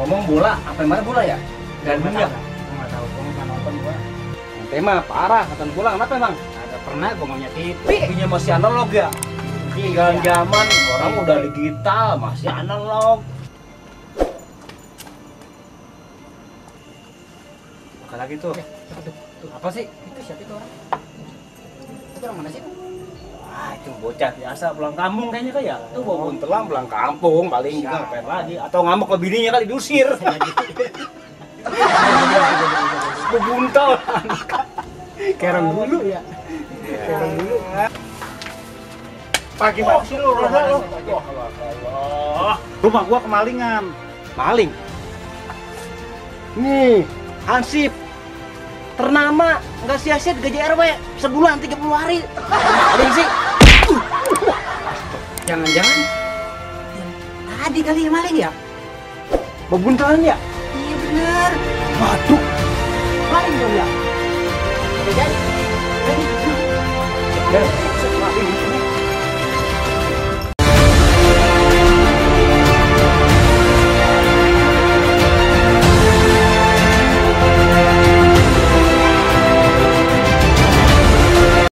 ngomong bola, apa yang mana bola ya? Dan minyak. Nggak tahu, gua nggak nonton gua. Tema parah, nonton bola, kenapa emang? Ada pernah gua ngomongnya TV. TV-nya masih analog ya? Tinggal zaman orang udah digital, masih analog. Bukan lagi tuh. Apa sih? Itu siapa itu orang? Itu orang mana sih? Ah, itu bocah biasa pulang kampung kayaknya kayak. Itu bawa buntelang pulang kampung, paling juga ngapain lagi atau ngamuk ke bininya kali diusir. Bebuntal. Kerang dulu ya. Kerang dulu. Pagi-pagi lu Allah. Rumah gua kemalingan. Maling. Nih, Hansip. Ternama, nggak sia-sia digaji RW sebulan 30 hari. Maling sih. Jangan-jangan tadi kali yang maling ya? Bebuntalan ya? Iya bener. Waduh. Maling dong ya? Udah jadi. Dan